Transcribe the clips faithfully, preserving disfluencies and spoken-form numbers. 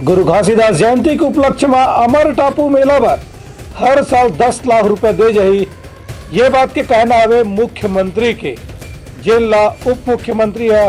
गुरु घासीदास जयंती के उपलक्ष्य म अमर टापू मेला बर हर साल दस लाख रुपया दे जाही, ये बात के कहना हवे मुख्यमंत्री के, जेन ला उप मुख्यमंत्री ह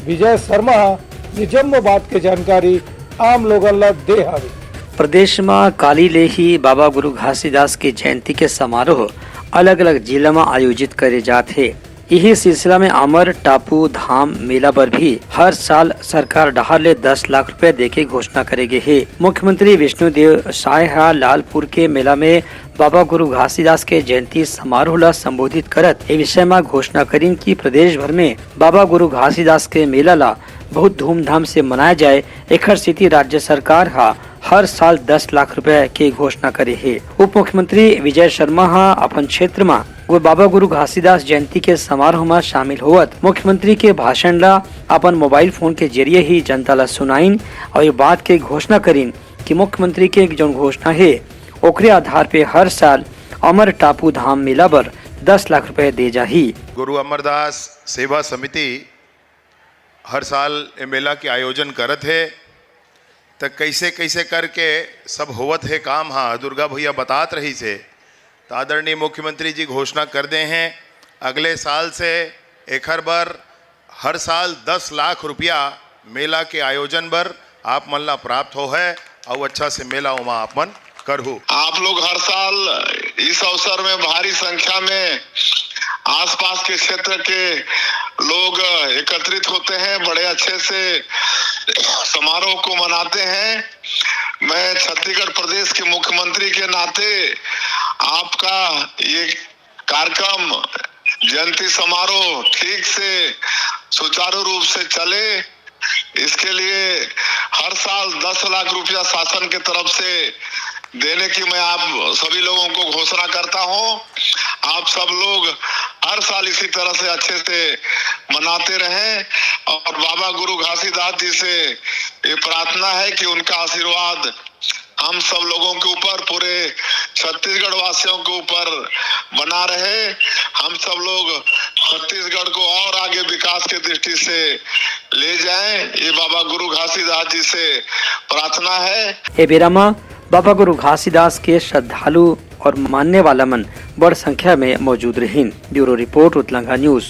विजय शर्मा ह निजम्मो बात के जानकारी आम लोगन ला दे हवे। प्रदेश म काली ले ही बाबा गुरु घासीदास के जयंती के समारोह अलग-अलग जिला म आयोजित करे जात हे। इही सिलसिला में अमर टापू धाम मेला बर भी हर साल सरकार डहार ले दस लाख रुपया देके घोषणा करे गे हे। मुख्यमंत्री विष्णुदेव साय ह लालपुर के मेला में बाबा गुरु घासीदास के जयंती समारोह ला संबोधित करत ए विषय म घोषणा करिन कि प्रदेश भर में बाबा गुरु घासीदास के मेला ला बहुत धूमधाम से मनाया जाए, एखर सेती राज्य सरकार ह हर साल दस लाख रुपया के घोषणा करे हे। उप मुख्यमंत्री विजय शर्मा ह अपन क्षेत्र म गु-, बाबा गुरु घासीदास जयंती के समारोह म शामिल होवत मुख्यमंत्री के भाषण ला अपन मोबाइल फोन के जरिए ही जनता ला सुनाइन और ये बात के घोषणा करिन कि मुख्यमंत्री के जौन घोषणा हे, ओकरे आधार पे हर साल अमर टापू धाम मेला बर दस लाख रुपए दे जाही। गुरु अमरदास सेवा समिति हर साल ए मेला के आयोजन करत हे, त कैसे कैसे करके सब होवत हे काम हा, दुर्गा भैया बतात रहिस हे। त आदरणीय मुख्यमंत्री जी घोषणा कर दे हैं, अगले साल से एखर बर हर साल दस लाख रुपया मेला के आयोजन बर आप मन ला प्राप्त हो है, अउ अच्छा से मेला ओमा आप मन करहू। आप लोग हर साल इस अवसर में भारी संख्या में आसपास के क्षेत्र के लोग एकत्रित होते हैं, बड़े अच्छे से समारोह को मनाते हैं। मैं छत्तीसगढ़ प्रदेश के मुख्यमंत्री के नाते आपका ये कार्यक्रम, जयंती समारोह ठीक से सुचारू रूप से चले, इसके लिए हर साल दस लाख रुपया शासन के तरफ से देने की मैं आप सभी लोगों को घोषणा करता हूं। आप सब लोग हर साल इसी तरह से अच्छे से मनाते रहें और बाबा गुरु घासीदास जी से ये प्रार्थना है कि उनका आशीर्वाद हम सब लोगों के ऊपर, पूरे छत्तीसगढ़ वासियों के ऊपर बना रहे। हम सब लोग छत्तीसगढ़ को और आगे विकास की दृष्टि से ले जाएं, ये बाबा गुरु घासीदास जी से प्रार्थना है। ए बेरा म बाबा गुरु घासीदास के श्रद्धालु और मानने वाला मन बड़ संख्या में मौजूद रहिन। Bureau report, Utlanga news.